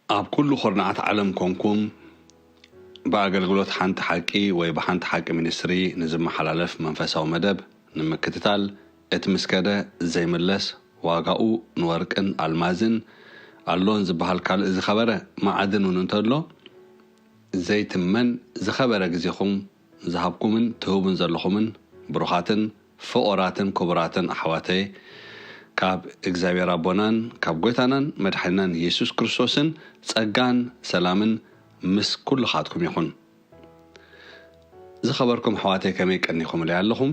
ኣብ ኩሉ ኩርናዓት ዓለም ኮንኩም ብኣገልግሎት ሓንቲ ሓቂ ወይ ብሓንቲ ሓቂ ሚኒስትሪ ንዝመሓላለፍ መንፈሳዊ መደብ ንምክትታል፣ እቲ ምስከደ ዘይምለስ ዋጋኡ ንወርቅን ኣልማዝን ኣሎን ዝበሃል ካልእ ዝኸበረ መዓድን እውን እንተሎ ዘይትመን ዝኸበረ ግዜኹም ዝሃብኩምን ትህቡን ዘለኹምን ብሩኻትን ፍቑራትን ክቡራትን ኣሕዋተይ፣ ካብ እግዚኣብሔር ኣቦናን ካብ ጎይታናን መድሓኒናን የሱስ ክርስቶስን ጸጋን ሰላምን ምስ ኩልኻትኩም ይኹን። ዝኸበርኩም ኣሕዋተይ፣ ከመይ ቀኒኹምለይ ኣለኹም?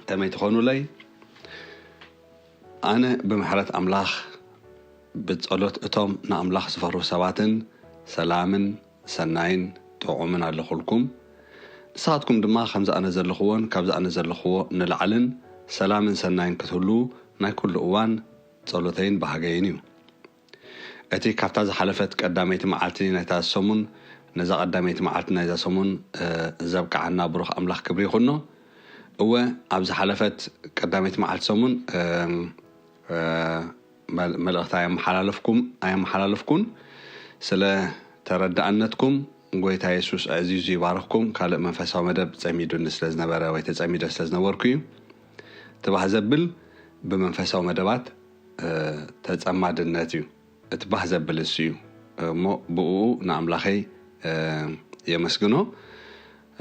ከመይ ትኾኑለይ? ኣነ ብምሕረት ኣምላኽ ብጸሎት እቶም ንኣምላኽ ዝፈርሁ ሰባትን ሰላምን ሰናይን ጥዑምን ኣለኹልኩም። ንስኻትኩም ድማ ከምዚ ኣነ ዘለኽዎን ካብዚ ኣነ ዘለኽዎ ንላዕልን ሰላምን ሰናይን ክትህልዉ ናይ ኩሉ እዋን ጸሎተይን ባህገይን እዩ። እቲ ካብታ ዝሓለፈት ቀዳመይቲ መዓልቲ ናይታ ሰሙን፣ ነዛ ቀዳመይቲ መዓልቲ ናይዛ ሰሙን፣ እ፣ ዘብቅዓና ብሩኽ ኣምላኽ ክብሪ ይኹኖ። እወ፣ ኣብ ዝሓለፈት ቀዳመይቲ መዓልቲ ሰሙን፣ እም፣ እ፣ መል-፣ መልእኽቲ ኣየመሓላለፍኩም-፣ ኣየመሓላለፍኩን። ስለ ተረዳእነትኩም ጎይታ የሱስ ኣዕዚዙ ይባርኽኩም። ካልእ መንፈሳዊ መደብ ጸሚዱኒ ስለ ዝነበረ ወይ ተጸሚደ ስለ ዝነበርኩ እዩ። እቲ ባህ ዘብል ብመንፈሳዊ መደባት፣ እ፣ ተጸማድነት እዩ። እቲ ባህ ዘብል እሱ እዩ። እሞ ብእኡ ንኣምላኸይ፣ እ፣ የመስግኖ።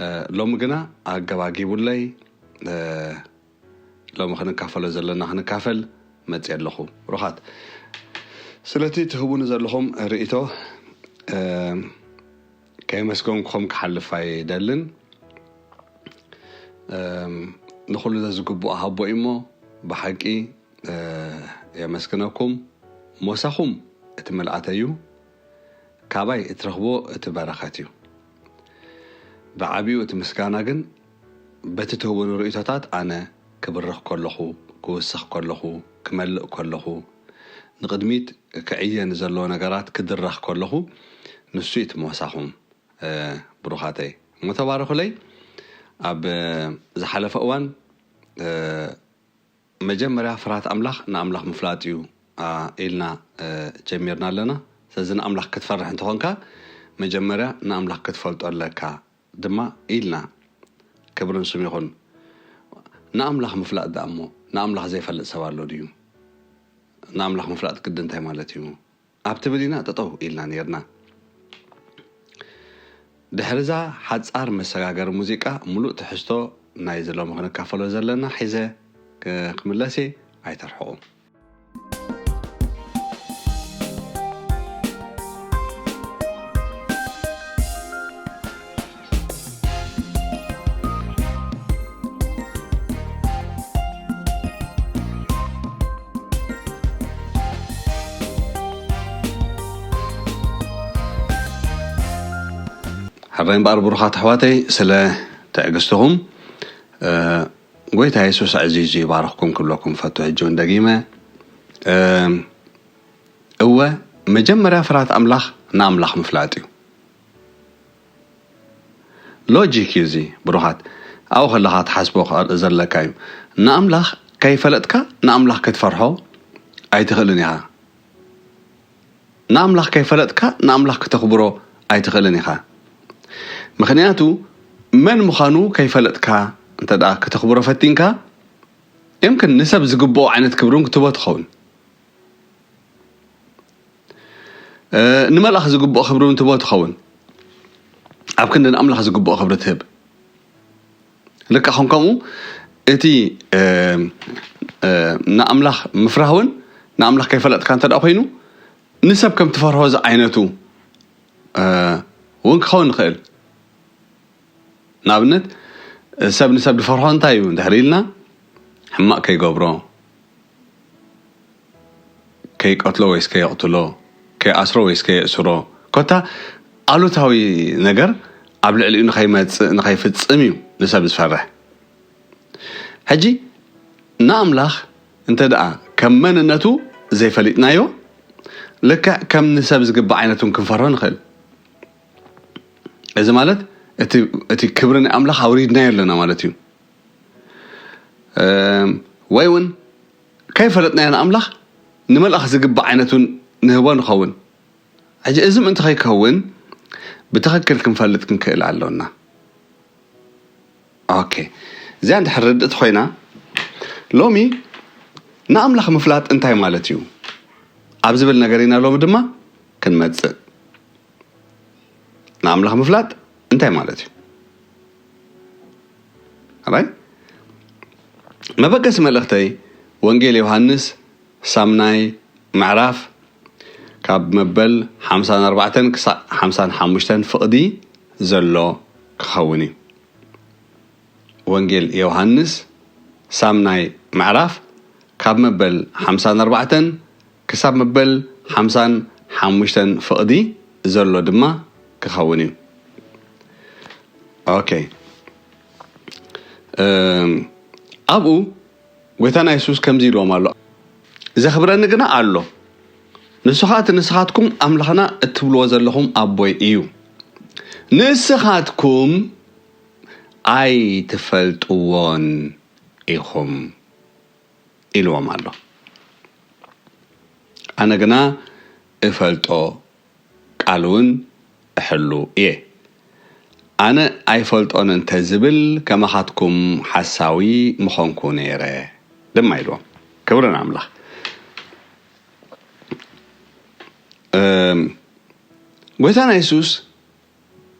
እ፣ ሎሚ ግና ኣገባጊቡለይ፣ እ፣ ሎሚ ክንካፈሎ ዘለና ክንካፈል መጽየ ኣለኹ። ብሩኻት፣ ስለቲ ትህቡኒ ዘለኹም ርእይቶ፣ እ፣ ከየመስገንኩኹም ክሓልፍ ኣይደልን። እም፣ ንኹሉ ዘዝግብኦ ሃቦ እዩ እሞ፣ ብሓቂ፣ እ፣ የመስግነኩም። ሞሳኹም እቲ ምልኣተ እዩ፣ ካባይ እትረኽቦ እቲ በረኸት እዩ። ብዓቢኡ እቲ ምስጋና ግን በቲ ትህቡኒ ርእይቶታት ኣነ ክብርኽ ከለኹ፣ ክውስኽ ከለኹ፣ ክመልእ ከለኹ፣ ንቕድሚት ክዕየ ንዘለዎ ነገራት ክድረኽ ከለኹ፣ ንሱ እዩ እቲ ሞሳኹም። እ፣ ብሩኻተይ። እሞ ተባረኹለይ። ኣብ፣ እ፣ ዝሓለፈ እዋን፣ እ፣ መጀመርያ ፍርሃት ኣምላኽ ንኣምላኽ ምፍላጥ እዩ፣ ኣ፣ ኢልና፣ እ፣ ጀሚርና ኣለና። ስለዚ ንኣምላኽ ክትፈርሕ እንተኾንካ መጀመርያ ንኣምላኽ ክትፈልጦ ኣለካ ድማ ኢልና። ክብርን ስም ይኹን። ንኣምላኽ ምፍላጥ ደኣ እሞ ንኣምላኽ ዘይፈልጥ ሰብ ኣሎ ድዩ? ንኣምላኽ ምፍላጥ ግዲ እንታይ ማለት እዩ? ኣብ ትብል ኢና ጠጠው ኢልና ነይርና። ድሕሪዛ ሓጻር መሰጋገሪ ሙዚቃ፣ ምሉእ ትሕዝቶ ናይዚ ሎሚ ክንካፈሎ ዘለና ሒዘ ክ-፣ ክምለስ እየ። ኣይተርሕቑ። ሕራይ እምበኣር ብሩኻት ኣሕዋተይ ስለ ትዕግስትኹም፣ እ፣ ጎይታ የሱስ ኣዕዚዙ ይባርኽኩም ክብለኩም ፈቱ። ሕጂ እውን ደጊመ፣ እ፣ እወ፣ መጀመርያ ፍርሃት ኣምላኽ ንኣምላኽ ምፍላጥ እዩ። ሎጂክ እዩ እዚ ብሩኻት። ኣብኡ ከለኻ ትሓስቦ ከ-፣ ዘለካ እዩ። ንኣምላኽ ከይፈለጥካ ንኣምላኽ ክትፈርሖ ኣይትኽእልን ኢኻ። ንኣምላኽ ከይፈለጥካ ንኣምላኽ ክተኽብሮ ኣይትኽእልን ኢኻ። ምኽንያቱ መን ምዃኑ ከይፈለጥካ እንተ ደኣ ክተኽብሮ ፈቲንካ፣ የምክን ንሰብ ዝግብኦ ዓይነት ክብሪ እውን ክትህቦ ትኸውን። እ፣ ንመልኣኽ ዝግብኦ ክብሪ እውን ትህቦ ትኸውን። ኣብ ክንዲ ንኣምላኽ ዝግብኦ ክብሪ ትህብ። ልክዕ ከም ከምኡ እቲ፣ እ፣ እ፣ ንኣምላኽ ምፍራህ እውን ንኣምላኽ ከይፈለጥካ እንተ ደኣ ኮይኑ ንሰብ ከም ትፈርሆ ዝዓይነቱ፣ እ፣ እውን ክኸውን ይኽእል። ንኣብነት ሰብ ንሰብ ዝፈርሆ እንታይ እዩ እንድሕር ኢልና፣ ሕማቕ ከይገብሮ፣ ከይቀትሎ ወይስ ከየቕትሎ፣ ከይኣስሮ ወይስ ከየእስሮ፣ ኮታ ኣሉታዊ ነገር ኣብ ልዕሊኡ ንኸይመጽእ፣ ንኸይፍጽም እዩ ንሰብ ዝፈርሕ። ሕጂ ንኣምላኽ እንተ ደኣ ከም መንነቱ ዘይፈሊጥናዮ፣ ልክዕ ከም ንሰብ ዝግባእ ዓይነት እውን ክንፈርሆ ንኽእል። እዚ ማለት እቲ፣ እቲ ክብሪ ናይ ኣምላኽ ኣውሪድናዮ ኣለና ማለት እዩ። እም፣ ወይ እውን ከይፈለጥናዮ ንኣምላኽ ንመልኣኽ ዝግባእ ዓይነት እውን ንህቦ ንኸውን። ሕጂ እዚ ምእንቲ ከይከውን ብትኽክል ክንፈልጥ ክንክእል ኣሎና። ኦኬ፣ እዚኣ እንድሕር ርድእቲ ኮይና፣ ሎሚ ንኣምላኽ ምፍላጥ እንታይ ማለት እዩ ኣብ ዝብል ነገር ኢና ሎሚ ድማ ክንመጽእ። ንኣምላኽ ምፍላጥ እንታይ ማለት እዩ? ኣራይ፣ መበገሲ መልእኽተይ ወንጌል ዮሃንስ ሳምናይ ምዕራፍ ካብ መበል ሓምሳን ኣርባዕተን ክሳዕ ሓምሳን ሓሙሽተን ፍቕዲ ዘሎ ክኸውን እዩ። ወንጌል ዮሃንስ ሳምናይ ምዕራፍ ካብ መበል ሓምሳን ኣርባዕተን ክሳብ መበል ሓምሳን ሓሙሽተን ፍቕዲ ዘሎ ድማ ክኸውን እዩ። ኦኬ። እም፣ ኣብኡ ጎይታና የሱስ ከምዚ ኢልዎም ኣሎ፣ "ዘኽብረኒ ግና ኣሎ። ንሱ ኸኣ እቲ ንስኻትኩም ኣምላኽና እትብልዎ ዘለኹም ኣቦይ እዩ። ንስኻትኩም ኣይትፈልጥዎን ኢኹም" ኢልዎም ኣሎ። ኣነ ግና እፈልጦ፣ ቃል እውን እሕሉ እየ። ኣነ ኣይፈልጦን እንተ ዝብል ከማኻትኩም ሓሳዊ ምኾንኩ ነይረ ድማ ኢልዎም። ክብሪ ንኣምላኽ። እም፣ ጎይታና የሱስ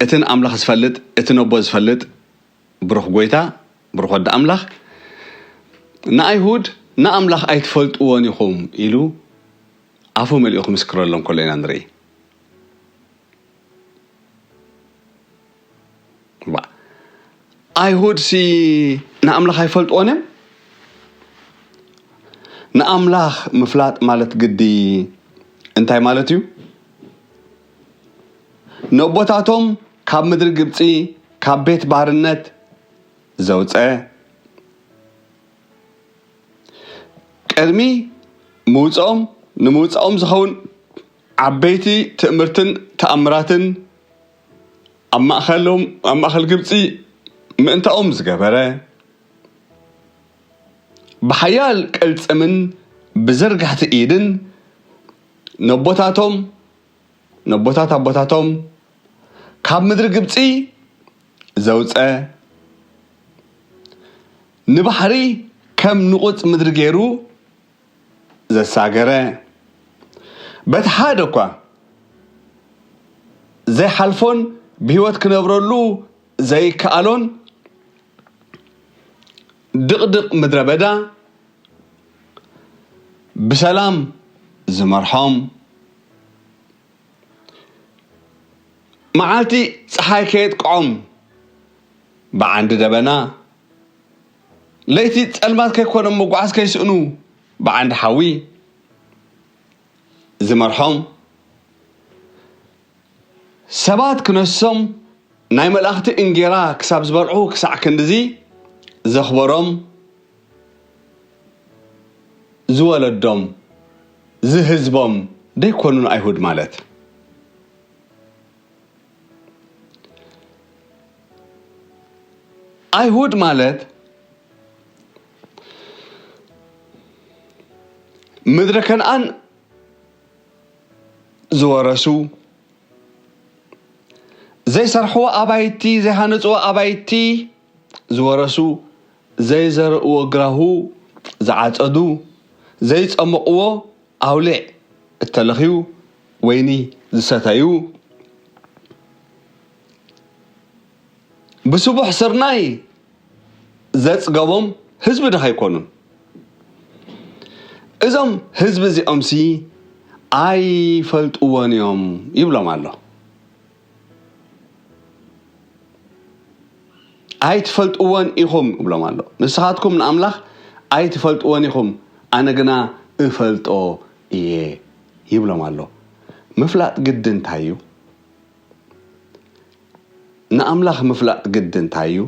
እቲ ንኣምላኽ ዝፈልጥ፣ እቲ ነቦ ዝፈልጥ ብሩኽ ጎይታ፣ ብሩኽ ወዲ ኣምላኽ፣ ንኣይሁድ ንኣምላኽ ኣይትፈልጥዎን ኢኹም ኢሉ ኣፉ መሊኡ ክምስክረሎም ከሎ ኢና ንርኢ። ዋ፣ ኣይሁድ ሲ ንኣምላኽ ኣይፈልጥዎን እዮም? ንኣምላኽ ምፍላጥ ማለት ግዲ እንታይ ማለት እዩ? ነቦታቶም ካብ ምድሪ ግብፂ፣ ካብ ቤት ባርነት ዘውፀ፣ ቅድሚ ምውፅኦም፣ ንምውፅኦም ዝኸውን ዓበይቲ ትእምርትን ተኣምራትን ኣብ ማእኸሎም፣ ኣብ ማእኸል ግብፂ ምእንታኦም ዝገበረ፣ ብሓያል ቅልፅምን ብዘርጋሕቲ ኢድን ነቦታቶም፣ ነቦታት ኣቦታቶም ካብ ምድሪ ግብፂ ዘውፀ፣ ንባሕሪ ከም ንቑፅ ምድሪ ገይሩ ዘሳገረ፣ በቲ ሓደ እኳ ዘይሓልፎን ብህይወት ክነብረሉ ዘይከኣሎን ድቕድቕ ምድረ በዳ ብሰላም ዝመርሖም፣ መዓልቲ ፀሓይ ከየጥቅዖም ብዓንዲ ደበና፣ ለይቲ ጸልማት ከይኮኖም መጓዓዝ ከይስእኑ ብዓንዲ ሓዊ ዝመርሖም፣ ሰባት ክነሶም ናይ መላእኽቲ እንጌራ ክሳብ ዝበልዑ ክሳዕ ክንድዚ ዘኽበሮም፣ ዝወለዶም፣ ዝህዝቦም ደይኮኑን ኣይሁድ ማለት። ኣይሁድ ማለት ምድረ ከነኣን ዝወረሱ፣ ዘይሰርሕዎ ኣባይቲ፣ ዘይሃነፅዎ ኣባይቲ ዝወረሱ፣ ዘይዘርእዎ ግራሁ ዝዓፀዱ፣ ዘይፀመቕዎ ኣውሊዕ እተለኽዩ ወይኒ ዝሰተዩ፣ ብስቡሕ ስርናይ ዘጽገቦም ህዝቢ ድኻ ኣይኮኑን? እዞም ህዝቢ እዚኦምሲ ኣይፈልጥዎን እዮም ይብሎም ኣሎ። ኣይትፈልጥዎን ኢኹም ይብሎም ኣሎ። ንስኻትኩም ንኣምላኽ ኣይትፈልጥዎን ኢኹም፣ ኣነ ግና እፈልጦ እየ ይብሎም ኣሎ። ምፍላጥ ግዲ እንታይ እዩ? ንኣምላኽ ምፍላጥ ግዲ እንታይ እዩ?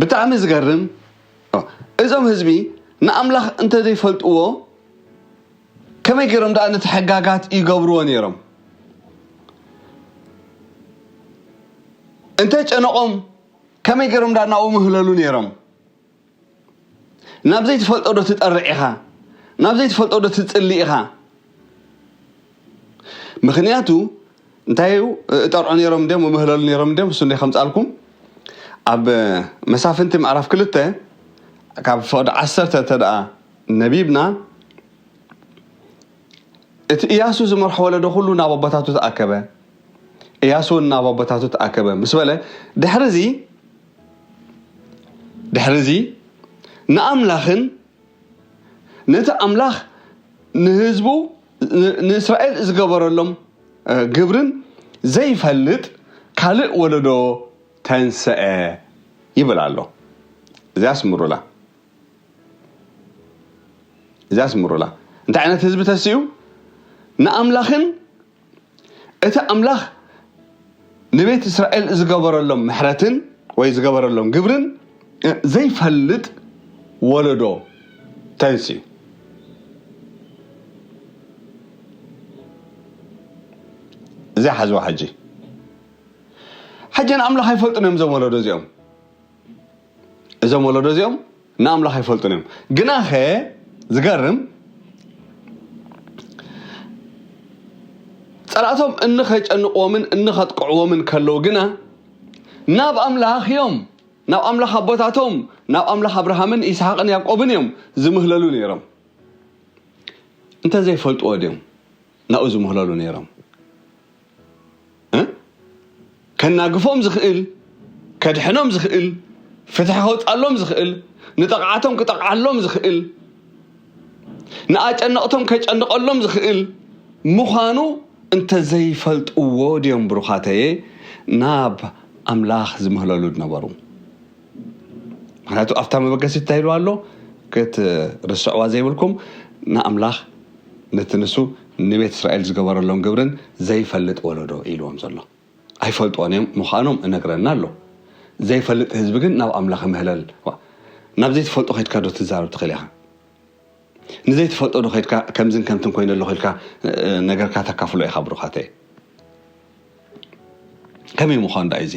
ብጣዕሚ ዝገርም፣ እዞም ህዝቢ ንኣምላኽ እንተዘይፈልጥዎ ከመይ ገይሮም ደኣ ነቲ ሕጋጋት ይገብርዎ ነይሮም? እንተ ጨነቖም ከመይ ገይሮም ዳ ናብኡ ምህለሉ ነይሮም? ናብ ዘይትፈልጦ ዶ ትጠርዕ ኢኻ? ናብ ዘይትፈልጦ ዶ ትጽሊ ኢኻ? ምኽንያቱ እንታይ እዩ? እጠርዑ ነይሮም ድዮም? እምህለሉ ነይሮም ድዮም? እሱ እንደ ከምጻልኩም ኣብ መሳፍንቲ ምዕራፍ ክልተ ካብ ፈቕዲ ዓሰርተ እንተ ደኣ ነቢብና እቲ እያሱ ዝመርሖ ወለዶ ኩሉ ናብ ኣቦታቱ ተኣከበ። እያሱ እውን ናብ ኣቦታቱ ተኣከበ ምስ በለ ድሕሪ እዚ ድሕሪ እዚ ንኣምላኽን ነቲ ኣምላኽ ንህዝቡ ን- ንእስራኤል ዝገበረሎም እ፣ ግብርን ዘይፈልጥ ካልእ ወለዶ ተንሰአ ይብል ኣሎ። እዚኣ ኣስምሩላ። እዚኣ ኣስምሩላ። እንታይ ዓይነት ህዝቢ ተሲኡ? ንኣምላኽን እቲ ኣምላኽ ንቤት እስራኤል ዝገበረሎም ምሕረትን ወይ ዝገበረሎም ግብርን እ፣ ዘይፈልጥ ወለዶ ተንስዩ። እዚኣ ሓዝዋ ሕጂ። ሕጂ ንኣምላኽ ኣይፈልጡን እዮም እዞም ወለዶ እዚኦም። እዞም ወለዶ እዚኦም ንኣምላኽ ኣይፈልጡን እዮም። ግናኸ ዝገርም ጸላእቶም እንኸጨንቕዎምን እንኸጥቅዕዎምን ከለዉ ግና ናብ ኣምላኽ እዮም፣ ናብ ኣምላኽ ኣቦታቶም፣ ናብ ኣምላኽ ኣብርሃምን ይስሓቅን ያዕቆብን እዮም ዝምህለሉ ነይሮም። እንተዘይፈልጥዎ ድዮም ናብኡ ዝምህለሉ ነይሮም? እ? ከናግፎም ዝኽእል፣ ከድሕኖም ዝኽእል፣ ፍትሒ ከውጻሎም ዝኽእል፣ ንጠቕዓቶም ክጠቕዓሎም ዝኽእል፣ ንኣጨነቕቶም ከጨንቐሎም ዝኽእል ምዃኑ እንተዘይፈልጥዎ ድዮም ብሩኻተየ ናብ ኣምላኽ ዝምህለሉ ዝነበሩ? ምክንያቱ ኣብታ መበገሲት እንታይ ኢልዋ ኣሎ? ክትርስዕዋ ዘይብልኩም ንኣምላኽ ነቲ ንሱ ንቤት እስራኤል ዝገበረሎም ግብርን ዘይፈልጥ ወለዶ ኢልዎም ዘሎ። ኣይፈልጥዎን እዮም ምዃኖም እነግረና ኣሎ። ዘይፈልጥ ህዝቢ ግን ናብ ኣምላኽ ምህለል። ዋ፣ ናብ ዘይትፈልጦ ከይድካ ዶ ትዛረብ ትኽእል ኢኻ? ንዘይትፈልጦ ዶ ከይድካ ከምዝን ከምትን ኮይነ ኣለኹ ኢልካ እ፣ ነገርካ ተካፍሎ ኢኻ ብሩኻተይ? ከመይ ምዃን ደኣ እዚ?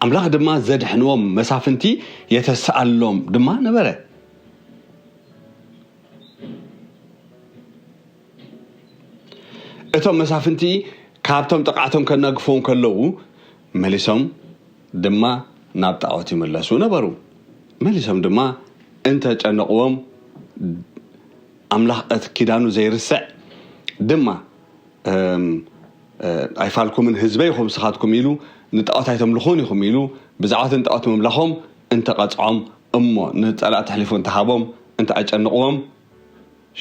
ኣምላኽ ድማ ዘድሕንዎም መሳፍንቲ የተስኣሎም ድማ ነበረ። እቶም መሳፍንቲ ካብቶም ጥቕዓቶም ከናግፍዎም ከለዉ መሊሶም ድማ ናብ ጣዖት ይምለሱ ነበሩ። መሊሶም ድማ እንተጨነቕዎም ኣምላኽ እቲ ኪዳኑ ዘይርስዕ ድማ እም፣ እ፣ ኣይፋልኩምን ህዝበይ ኢኹም ስኻትኩም ኢሉ ንጣዖት ኣይተምልኹን ኢኹም ኢሉ ብዛዕባ እቲ ንጣዖት ምምላኾም እንተቐጽዖም እሞ ንጸላእቲ ኣሕሊፉ እንተሃቦም እንተኣጨንቕዎም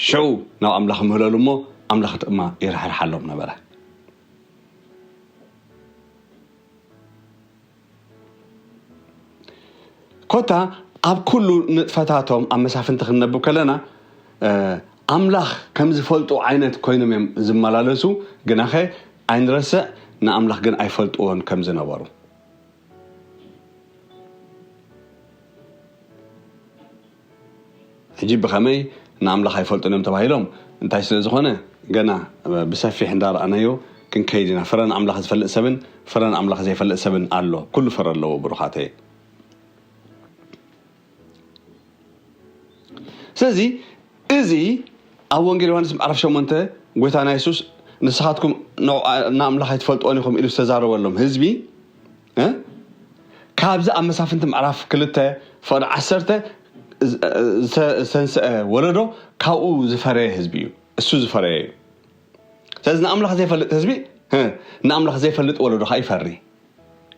ሽዑ ናብ ኣምላኽ ምህለሉ እሞ ኣምላኽ ድማ ይርሕርሓሎም ነበረ። ኮታ ኣብ ኩሉ ንጥፈታቶም ኣብ መሳፍንቲ ክንነብብ ከለና እ፣ ኣምላኽ ከም ዝፈልጡ ዓይነት ኮይኖም እዮም ዝመላለሱ። ግናኸ ኣይንረስዕ፣ ንኣምላኽ ግን ኣይፈልጥዎን ከም ዝነበሩ። ሕጂ ብኸመይ ንኣምላኽ ኣይፈልጡን እዮም ተባሂሎም? እንታይ ስለ ዝኾነ ገና ብሰፊሕ እንዳረኣናዮ ክንከይድ ኢና። ፍረ ንኣምላኽ ዝፈልጥ ሰብን ፍረ ንኣምላኽ ዘይፈልጥ ሰብን ኣሎ። ኩሉ ፍረ ኣለዎ ብሩኻተይ። ስለዚ እዚ ኣብ ወንጌል ዮሃንስ ምዕራፍ ሸሞንተ ጎይታና የሱስ ንስኻትኩም ንኣምላኽ ኣይትፈልጥዎን ኢኹም ኢሉ ዝተዛረበሎም ህዝቢ እ? ካብዚ ኣብ መሳፍንቲ ምዕራፍ ክልተ ፍቕዲ ዓሰርተ ዝተንስአ ወለዶ ካብኡ ዝፈረየ ህዝቢ እዩ። እሱ ዝፈረየ እዩ። ስለዚ ንኣምላኽ ዘይፈልጥ ህዝቢ እ፣ ንኣምላኽ ዘይፈልጥ ወለዶ ከዓ ይፈሪ።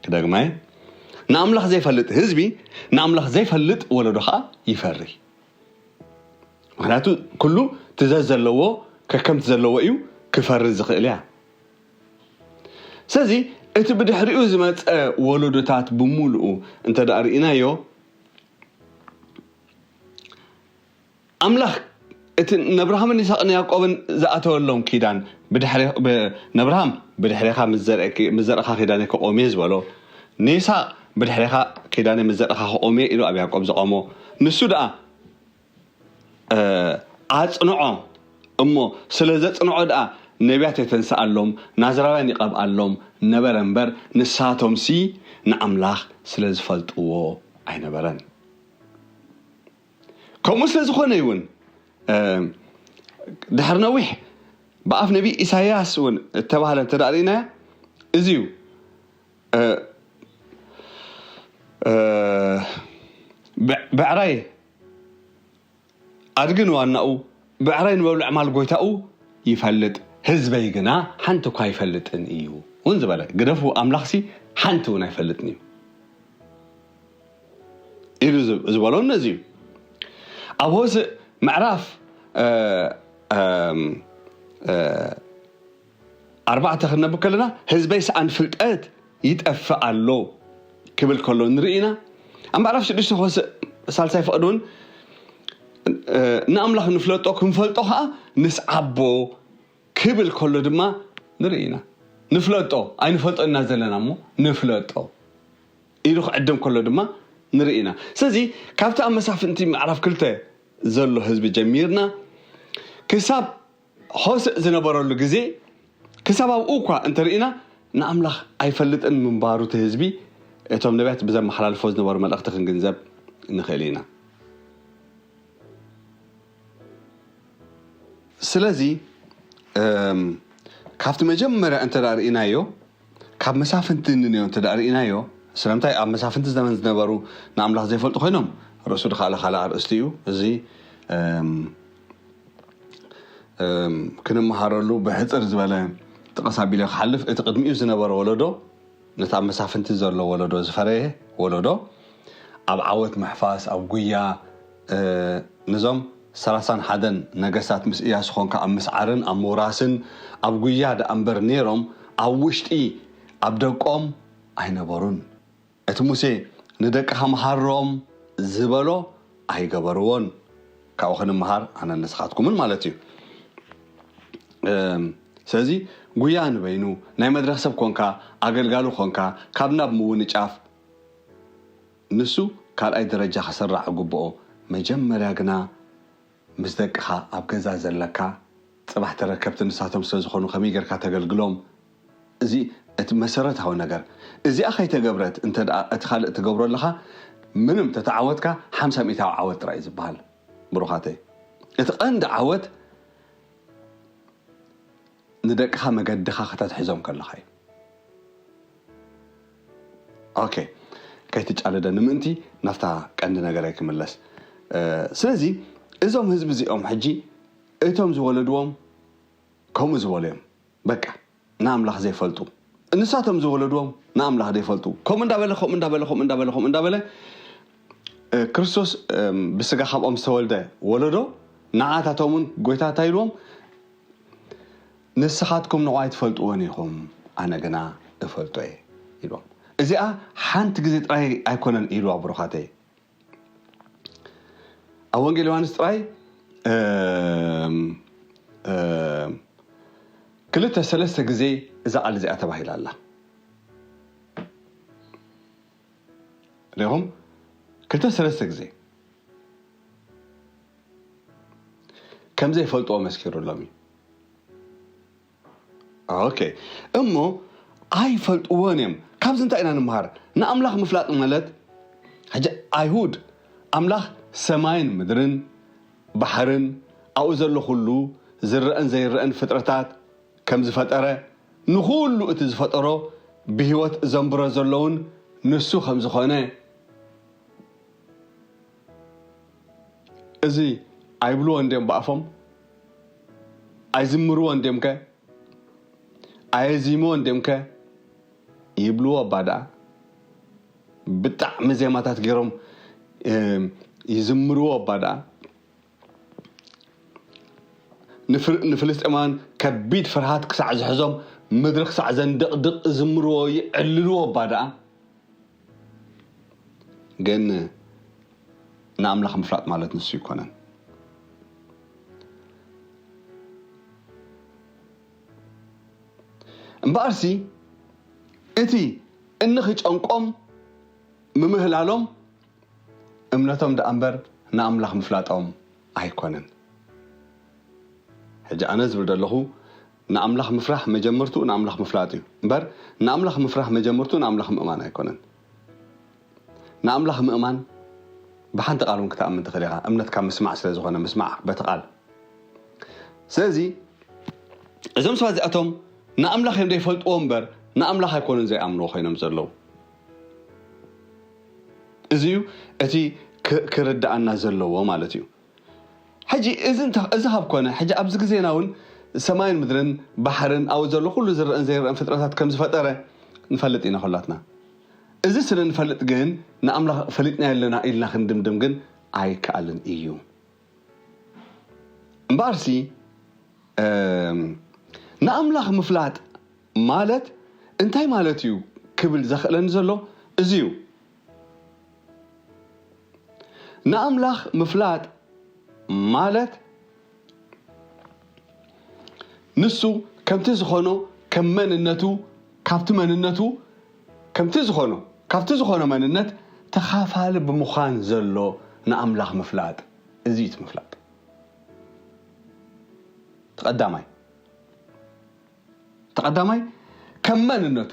ክደግማይ፣ ንኣምላኽ ዘይፈልጥ ህዝቢ ንኣምላኽ ዘይፈልጥ ወለዶ ከዓ ይፈሪ። ምክንያቱ ኩሉ ትዘዝ ዘለዎ ከከምቲ ዘለዎ እዩ ክፈሪ ዝኽእል እያ። ስለዚ እቲ ብድሕሪኡ ዝመፀ ወለዶታት ብምሉኡ እንተ ደኣ ርኢናዮ ኣምላኽ እቲ ነብርሃምን ይስሐቅን ያዕቆብን ዝኣተወሎም ኪዳን ብድሕሪ ነብርሃም ብድሕሬኻ ምስ ዘርእኻ ኪዳነ ክቆም እየ ዝበሎ፣ ንይስሐቅ ብድሕሬኻ ኪዳነ ምስ ዘርእኻ ክቆም እየ ኢሉ ኣብ ያዕቆብ ዘቆሞ፣ ንሱ ደኣ ኣጽንዖ እሞ ስለ ዘጽንዖ ደኣ ነቢያት የተንስኣሎም፣ ናዝራውያን ይቐብኣሎም ነበረ እምበር፣ ንሳቶምሲ ንኣምላኽ ስለ ዝፈልጥዎ ኣይነበረን። ከምኡ ስለ ዝኾነ እውን፣ እ፣ ድሕሪ ነዊሕ ብኣፍ ነቢ ኢሳይያስ እውን እተባህለ እንተ ደኣ ርኢናዮ፣ እዚ እዩ። እ፣ እ፣ ብዕ-፣ ብዕራይ ኣድጊ ንዋናኡ፣ ብዕራይ ንመብልዕ ማል ጎይታኡ ይፈልጥ፣ ህዝበይ ግና ሓንቲ እኳ ኣይፈልጥን እዩ እውን ዝበለ። ግደፉ፣ ኣምላኽሲ ሓንቲ እውን ኣይፈልጥን እዩ ኢሉ ዝ-፣ ዝበሎ ነዚ እዩ። ኣብ ሆስእ ምዕራፍ፣ እ፣ እም፣ እ፣ ኣርባዕተ ክንነብብ ከለና፣ ህዝበይ ሰኣን ፍልጠት ይጠፍእ ኣሎ ክብል ከሎ ንርኢ ኢና። ኣብ ምዕራፍ ሽዱሽተ ሆስእ ሳልሳይ ፍቕዲ እውን፣ እ፣ ንኣምላኽ ንፍለጦ፣ ክንፈልጦ ኸዓ ንስዓቦ ክብል ከሎ ድማ ንርኢ ኢና። ንፍለጦ፣ ኣይንፈልጦ ኢና ዘለና እሞ ንፍለጦ ኢሉ ክዕድም ከሎ ድማ ንርኢ ኢና። ስለዚ ካብቲ ኣብ መሳፍንቲ ምዕራፍ ክልተ ዘሎ ህዝቢ ጀሚርና ክሳብ ሆስእ ዝነበረሉ ግዜ፣ ክሳብ ኣብኡ እኳ እንተርኢና፣ ንኣምላኽ ኣይፈልጥን ምንባሩ እቲ ህዝቢ፣ እቶም ነቢያት ብዘመሓላልፎ ዝነበሩ መልእኽቲ ክንግንዘብ ንኽእል ኢና። ስለዚ፣ እም፣ ካብቲ መጀመርያ እንተ ደኣ ርኢናዮ፣ ካብ መሳፍንቲ እንንዮ እንተ ደኣ ርኢናዮ፣ ስለምንታይ ኣብ መሳፍንቲ ዘመን ዝነበሩ ንኣምላኽ ዘይፈልጡ ኮይኖም፣ ርእሱ ድኻለ ካልእ ኣርእስቲ እዩ። እዚ፣ እም፣ እም፣ ክንመሃረሉ ብሕጽር ዝበለ ጥቕስ ኣቢለ ክሓልፍ፣ እቲ ቅድሚኡ ዝነበረ ወለዶ፣ ነቲ ኣብ መሳፍንቲ ዘሎ ወለዶ ዝፈረየ ወለዶ፣ ኣብ ዓወት ምሕፋስ፣ ኣብ ጉያ፣ እ፣ ነዞም ሰላሳን ሓደን ነገስታት ምስ እያሱ ኾንካ ኣብ ምስዓርን ኣብ ምውራስን ኣብ ጉያ ደኣ እምበር ነይሮም፣ ኣብ ውሽጢ ኣብ ደቆም ኣይነበሩን። እቲ ሙሴ ንደቅኻ መሃሮም ዝበሎ ኣይገበርዎን። ካብኡ ክንመሃር ኣነን ንስኻትኩምን ማለት እዩ። እም፣ ስለዚ ጉያ ንበይኑ ናይ መድረኽ ሰብ ኮንካ፣ ኣገልጋሊ ኮንካ፣ ካብ ናብ ምውንጫፍ ንሱ ካልኣይ ደረጃ ክስራዕ ግብኦ። መጀመርያ ግና ምስ ደቅኻ ኣብ ገዛ ዘለካ፣ ጽባሕ ተረከብቲ ንሳቶም ስለ ዝኾኑ ከመይ ጌርካ ተገልግሎም? እዚ እቲ መሰረታዊ ነገር። እዚኣ ከይተገብረት እንተ ደኣ እቲ ካልእ ትገብሮ ኣለኻ፣ ምንም ተተዓወትካ ሓምሳ ሚእታዊ ዓወት ጥራይ እዩ ዝበሃል። ብሩኻተይ፣ እቲ ቀንዲ ዓወት ንደቅኻ መገድኻ ከተትሕዞም ከለኻ እዩ። ኦኬ፣ ከይትጫለደ ንምእንቲ ናብታ ቀንዲ ነገረይ ክምለስ። እ፣ ስለዚ እዞም ህዝቢ እዚኦም ሕጂ እቶም ዝወለድዎም ከምኡ ዝበሉ እዮም። በቃ፣ ንኣምላኽ ዘይፈልጡ። ንሳቶም ዝወለድዎም ንኣምላኽ ዘይፈልጡ። ከምኡ እንዳበለ፣ ከምኡ እንዳበለ፣ ከምኡ እንዳበለ፣ ከምኡ እንዳበለ፣ እ፣ ክርስቶስ፣ እም፣ ብስጋ ካብኦም ዝተወልደ ወለዶ፣ ንዓታቶም እውን ጎይታ እንታይ ኢልዎም? "ንስኻትኩም ንዕኡ ኣይትፈልጥዎን ኢኹም፣ ኣነ ግና እፈልጦ እየ" ኢልዎም። እዚኣ ሓንቲ ግዜ ጥራይ ኣይኮነን ኢልዋ፣ ብሩኻተይ። ኣብ ወንጌል ዮሃንስ ጥራይ፣ እም፣ እም፣ ክልተ ሰለስተ ግዜ እዛ ቃል እዚኣ ተባሂላ ኣላ። ርኢኹም? ክልተ ሰለስተ ግዜ ከም ዘይፈልጥዎ መስኪሩሎም እዩ። ኦኬ፣ እሞ ኣይፈልጥዎን እዮም። ካብዚ እንታይ ኢና ንምሃር? ንኣምላኽ ምፍላጥ ማለት፣ ሕጂ ኣይሁድ ኣምላኽ ሰማይን ምድርን ባሕርን ኣብኡ ዘሎ ኩሉ ዝረአን ዘይረአን ፍጥረታት ከም ዝፈጠረ፣ ንኹሉ እቲ ዝፈጠሮ ብህይወት ዘንብሮ ዘለውን ንሱ ከም ዝኾነ፣ እዚ ኣይብልዎ እንድዮም ብኣፎም? ኣይዝምርዎ እንድዮም ከ? ኣየዚምዎ እንድዮም ከ? ይብልዎ እባ ደኣ። ብጣዕሚ ዜማታት ገይሮም፣ እም፣ ይዝምርዎ እባ ደኣ። ንፍል-፣ ንፍልስጤማውያን ከቢድ ፍርሃት ክሳዕ ዝሕዞም፣ ምድሪ ክሳዕ ዘንደቕድቕ ዝዝምርዎ፣ ይዕልልዎ እባ ደኣ። ግን ንኣምላኽ ምፍላጥ ማለት ንሱ ኣይኮነን። እምበኣርሲ እቲ እንኺጨንቆም ምምህላሎም እምነቶም ደኣ እምበር ንኣምላኽ ምፍላጦም ኣይኮነን። ሕጂ ኣነ ዝብል ዘለኹ ንኣምላኽ ምፍራሕ መጀመርትኡ ንኣምላኽ ምፍላጥ እዩ እምበር፣ ንኣምላኽ ምፍራሕ መጀመርትኡ ንኣምላኽ ምእማን ኣይኮነን። ንኣምላኽ ምእማን ብሓንቲ ቃል እውን ክትኣምን ትኽእል ኢኻ፣ እምነት ካብ ምስማዕ ስለ ዝኾነ፣ ምስማዕ በቲ ቃል። ስለዚ እዞም ሰባት እዚኣቶም ንኣምላኽ እዮም ዘይፈልጥዎ እምበር፣ ንኣምላኽ ኣይኮኑን ዘይኣምንዎ ኮይኖም ዘለዉ። እዚ እዩ እቲ ክ- ክርድኣና ዘለዎ ማለት እዩ። ሕጂ እዚ እንተ- እዚ ካብ ኮነ፣ ሕጂ ኣብዚ ግዜና እውን ሰማይን ምድርን ባሕርን ኣብኡ ዘሎ ኩሉ ዝረአን ዘይረአን ፍጥረታት ከም ዝፈጠረ ንፈልጥ ኢና ኩላትና። እዚ ስለ ንፈልጥ ግን ንኣምላኽ ፈሊጥና ኣለና ኢልና ክንድምድም ግን ኣይከኣልን እዩ። እምበኣርሲ እም፣ ንኣምላኽ ምፍላጥ ማለት እንታይ ማለት እዩ ክብል ዘኽእለኒ ዘሎ እዚ እዩ። ንኣምላኽ ምፍላጥ ማለት ንሱ ከምቲ ዝኾኖ፣ ከም መንነቱ፣ ካብቲ መንነቱ ከምቲ ዝኾኖ፣ ካብቲ ዝኾኖ መንነት ተኻፋሊ ብምዃን ዘሎ ንኣምላኽ ምፍላጥ። እዚ እዩ እቲ ምፍላጥ። ተቐዳማይ ተቐዳማይ ከም መንነቱ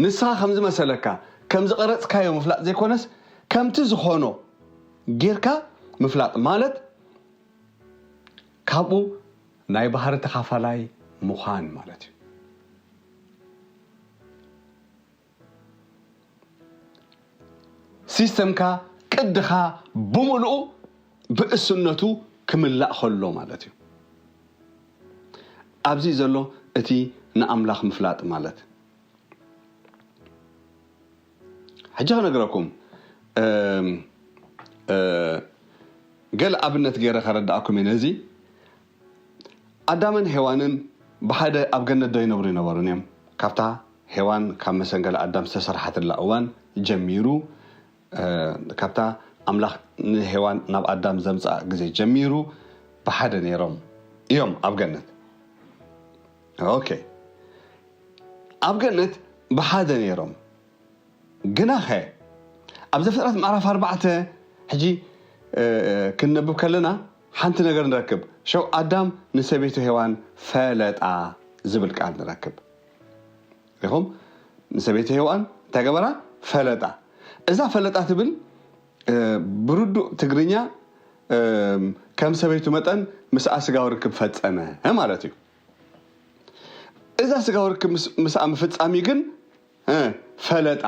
ንስኻ ከም ዝመሰለካ፣ ከም ዝቐረጽካዮ ምፍላጥ ዘይኮነስ፣ ከምቲ ዝኾኖ ጌርካ ምፍላጥ ማለት ካብኡ ናይ ባህሪ ተኻፋላይ ምዃን ማለት እዩ። ሲስተምካ፣ ቅድኻ ብምሉኡ ብእስነቱ ክምላእ ከሎ ማለት እዩ። ኣብዚ ዘሎ እቲ ንኣምላኽ ምፍላጥ ማለት። ሕጂ ክነግረኩም፣ እም፣ እ፣ ገለ ኣብነት ገይረ ከረድኣኩም እየ ነዚ። ኣዳምን ሄዋንን ብሓደ ኣብ ገነት ዶ ይነብሩ ይነበሩን እዮም? ካብታ ሄዋን ካብ መሰንገለ ኣዳም ዝተሰርሓትላ እዋን ጀሚሩ፣ እ፣ ካብታ ኣምላኽ ንሄዋን ናብ ኣዳም ዘምጽኣ ግዜ ጀሚሩ ብሓደ ነይሮም እዮም ኣብ ገነት። ኦኬ፣ ኣብ ገነት ብሓደ ነይሮም። ግናኸ ኣብ ዘፍጥረት ምዕራፍ ኣርባዕተ ሕጂ፣ እ፣ ክንነብብ ከለና ሓንቲ ነገር ንረክብ። ሸው ኣዳም ንሰበይቱ ሄዋን ፈለጣ ዝብል ቃል ንረክብ። ሪኹም? ንሰበይቱ ሄዋን እንታይ ገበራ? ፈለጣ። እዛ ፈለጣ ትብል፣ እ፣ ብርዱእ ትግርኛ፣ እ፣ ከም ሰበይቱ መጠን ምስኣ ስጋዊ ርክብ ፈጸመ ማለት እዩ። እዛ ስጋዊ ርክብ ምስ- ምስኣ ምፍጻም እዩ ግን፣ እ፣ ፈለጣ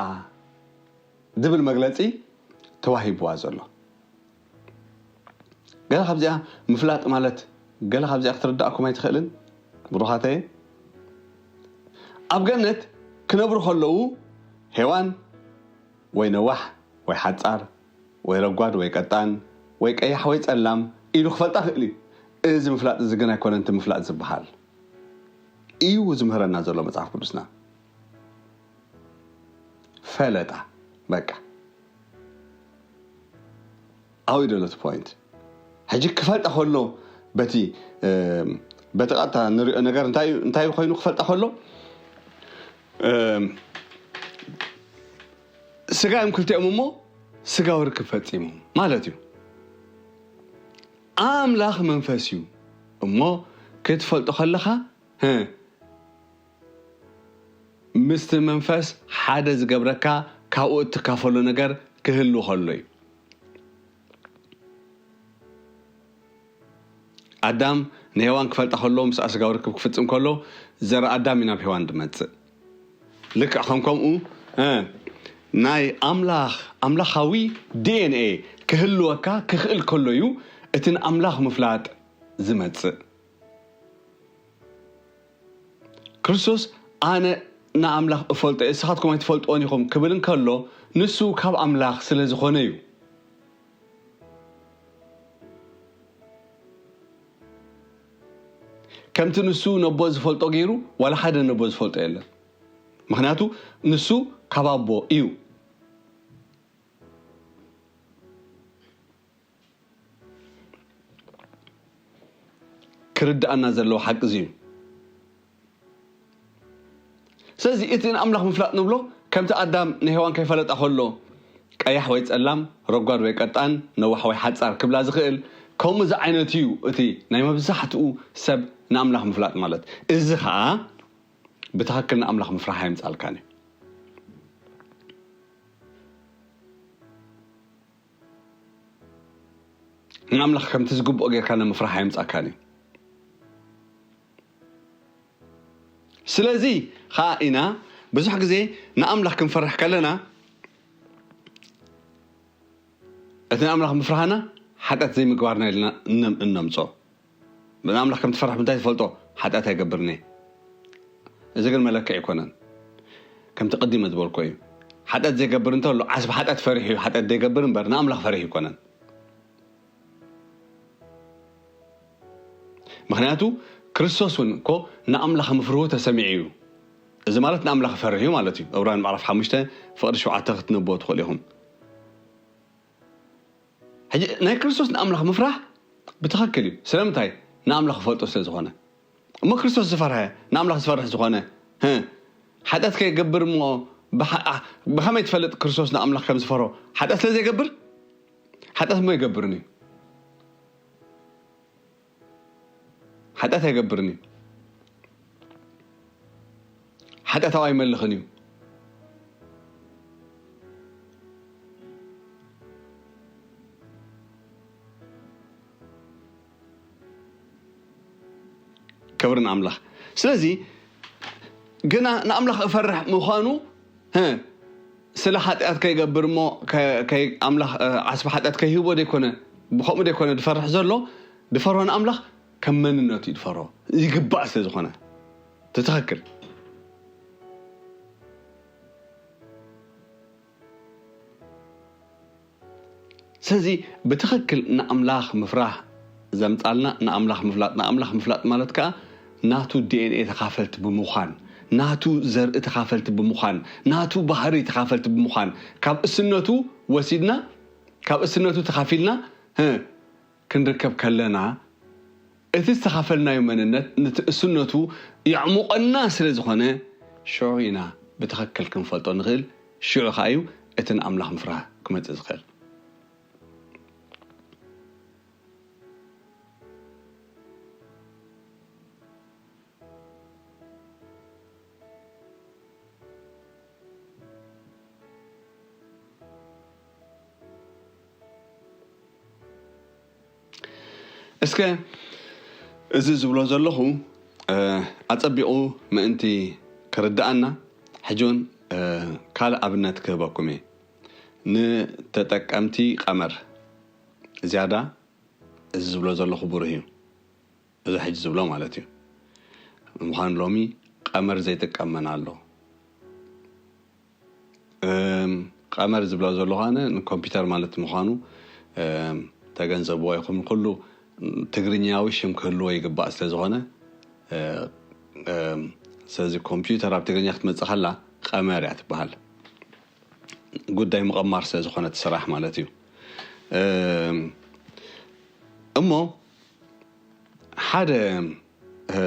ዝብል መግለጺ ተዋሂብዋ ዘሎ። ገለ ካብዚኣ ምፍላጥ ማለት፣ ገለ ካብዚኣ ክትርድኣኩም ኣይትኽእልን? ብሩኻተየ፣ ኣብ ገነት ክነብሩ ከለዉ ሄዋን ወይ ነዋሕ ወይ ሓጻር ወይ ረጓድ ወይ ቀጣን ወይ ቀያሕ ወይ ጸላም ኢሉ ክፈልጣ ክእል እዩ። እዚ ምፍላጥ እዚ ግን ኣይኮነን እቲ ምፍላጥ ዝበሃል። እዩ ዝምህረና ዘሎ መጽሓፍ ቅዱስና። ፈለጣ፣ በቃ። ኣው ደሎ እቲ ፖይንት። ሕጂ ክፈልጣ ከሎ በቲ፣ እም፣ በቲ ቀጥታ ንሪኦ ነገር እንታይ እዩ፣ እንታይ እዩ ኮይኑ ክፈልጣ ከሎ፣ እም፣ ስጋ እዮም ክልቲኦም እሞ ስጋዊ ርክብ ፈጺሞም ማለት እዩ። ኣምላኽ መንፈስ እዩ እሞ ክትፈልጦ ከለኻ፣ ህ፣ ምስቲ መንፈስ ሓደ ዝገብረካ ካብኡ እትካፈሎ ነገር ክህሉ ከሎ እዩ። ኣዳም ንሄዋን ክፈልጣ ከሎ፣ ምስኣ ስጋዊ ርክብ ክፍጽም ከሎ፣ ዘር ኣዳም እዩ ናብ ሄዋን ዝመጽእ። ልክዕ ከም ከምኡ፣ እ፣ ናይ ኣምላኽ፣ ኣምላኻዊ ዲ ኤን ኤ ክህልወካ ክኽእል ከሎ እዩ እቲ ንኣምላኽ ምፍላጥ ዝመጽእ። ክርስቶስ፣ "ኣነ ንኣምላኽ እፈልጦ እየ፣ ንስኻትኩም ኣይትፈልጥዎን ኢኹም" ክብል እንከሎ፣ ንሱ ካብ ኣምላኽ ስለ ዝኾነ እዩ። ከምቲ ንሱ ነቦ ዝፈልጦ ገይሩ፣ ዋላ ሓደ ነቦ ዝፈልጦ የለን። ምኽንያቱ ንሱ ካብ ኣቦ እዩ። ክርድኣና ዘለዎ ሓቂ እዚ እዩ። ስለዚ እቲ ንኣምላኽ ምፍላጥ ንብሎ፣ ከምቲ ኣዳም ንሄዋን ከይፈለጣ ከሎ፣ ቀያሕ ወይ ጸላም፣ ረጓድ ወይ ቀጣን፣ ነዋሕ ወይ ሓጻር ክብላ ዝኽእል፣ ከምኡ ዝዓይነቱ እዩ እቲ ናይ መብዛሕትኡ ሰብ ንኣምላኽ ምፍላጥ ማለት። እዚ ኸዓ ብትኽክል ንኣምላኽ ምፍራሕ ኣየምጻልካን እዩ። ንኣምላኽ ከምቲ ዝግብኦ ጌርካ ንምፍራሕ ኣየምጻካን እዩ። ስለዚ ኸዓ ኢና ብዙሕ ግዜ ንኣምላኽ ክንፈርሕ ከለና እቲ ንኣምላኽ ምፍራህና ሓጢኣት ዘይምግባርና ኢልና እነም- እነምጾ። ንኣምላኽ ከም ትፈርሕ ምንታይ ትፈልጦ? ሓጢኣት ኣይገብርን እየ። እዚ ግን መለክዒ ኣይኮነን። ከምቲ ቅዲመ ዝበልኮ እዩ። ሓጢኣት ዘይገብር እንተሎ ዓስቢ ሓጢኣት ፈሪሑ እዩ ሓጢኣት ዘይገብር እምበር ንኣምላኽ ፈሪሑ ኣይኮነን። ምኽንያቱ ክርስቶስ እውን እኮ ንኣምላኽ ምፍርሁ ተሰሚዑ እዩ። እዚ ማለት ንኣምላኽ ይፈርሕ እዩ ማለት እዩ። ዕብራውያን ምዕራፍ ሓሙሽተ ፍቕዲ ሸውዓተ ክትንብቦ ትኽእሉ ኢኹም። ሕጂ ናይ ክርስቶስ ንኣምላኽ ምፍራሕ ብትኽክል እዩ። ስለምንታይ? ንኣምላኽ ይፈልጦ ስለ ዝኾነ። እሞ ክርስቶስ ዝፈርሐ ንኣምላኽ ዝፈርሕ ዝኾነ ህ፣ ሓጢኣት ከይገብር እሞ ብሓ- ኣ- ብኸመይ ትፈልጥ ክርስቶስ ንኣምላኽ ከም ዝፈርሆ? ሓጢኣት ስለ ዘይገብር? ሓጢኣት እሞ ኣይገብርን እዩ። ሓጢኣት ኣይገብርን እዩ። ሓጢኣታዊ ኣይመልኽን እዩ። ክብሪ ንኣምላኽ። ስለዚ ግና ንኣምላኽ እፈርሕ ምዃኑ ህ፣ ስለ ሓጢኣት ከይገብር እሞ ከ- ከይ- ኣምላኽ እ፣ ዓስቢ ሓጢኣት ከይህቦ ዘይኮነ፣ ብኸምኡ ዘይኮነ ዝፈርሕ ዘሎ። ዝፈርሆ ንኣምላኽ ከም መንነቱ እዩ ዝፈርሆ፣ ይግባእ ስለ ዝኾነ። ትትኽክል። ስለዚ ብትኽክል ንኣምላኽ ምፍራህ ዘምጻልና ንኣምላኽ ምፍላጥ። ንኣምላኽ ምፍላጥ ማለት ከኣ ናቱ ዲ ኤን ኤ ተኻፈልቲ ብምዃን፣ ናቱ ዘርኢ ተኻፈልቲ ብምዃን፣ ናቱ ባህሪ ተኻፈልቲ ብምዃን፣ ካብ እስነቱ ወሲድና፣ ካብ እስነቱ ተኻፊልና ህ፣ ክንርከብ ከለና፣ እቲ ዝተኻፈልናዮ መንነት ነቲ እስነቱ የዕሙቐና ስለ ዝኾነ፣ ሽዑ ኢና ብትኽክል ክንፈልጦ ንኽእል። ሽዑ ከኣ እዩ እቲ ንኣምላኽ ምፍራህ ክመጽእ ዝኽእል። እስከ እዚ ዝብሎ ዘለኹ፣ እ፣ ኣጸቢቑ ምእንቲ ክርድኣና፣ ሕጂ እውን፣ እ፣ ካልእ ኣብነት ክህበኩም እየ። ንተጠቀምቲ ቀመር ዝያዳ እዚ ዝብሎ ዘለኹ ብሩህ እዩ። እዚ ሕጂ ዝብሎ ማለት እዩ። ንምዃኑ ሎሚ ቀመር ዘይጥቀም መን ኣሎ? እም፣ ቀመር ዝብሎ ዘለኹ ኣነ ንኮምፒውተር ማለት ምዃኑ፣ እም፣ ተገንዘብዎ ኢኹም። ኩሉ ትግርኛዊ ሽም ክህልዎ ይግባእ ስለ ዝኾነ፣ እ፣ እም፣ ስለዚ ኮምፒውተር ኣብ ትግርኛ ክትመጽእ ከላ ቀመር እያ ትበሃል። ጉዳይ ምቕማር ስለ ዝኾነ እቲ ስራሕ ማለት እዩ። እም፣ እሞ ሓደ፣ እ፣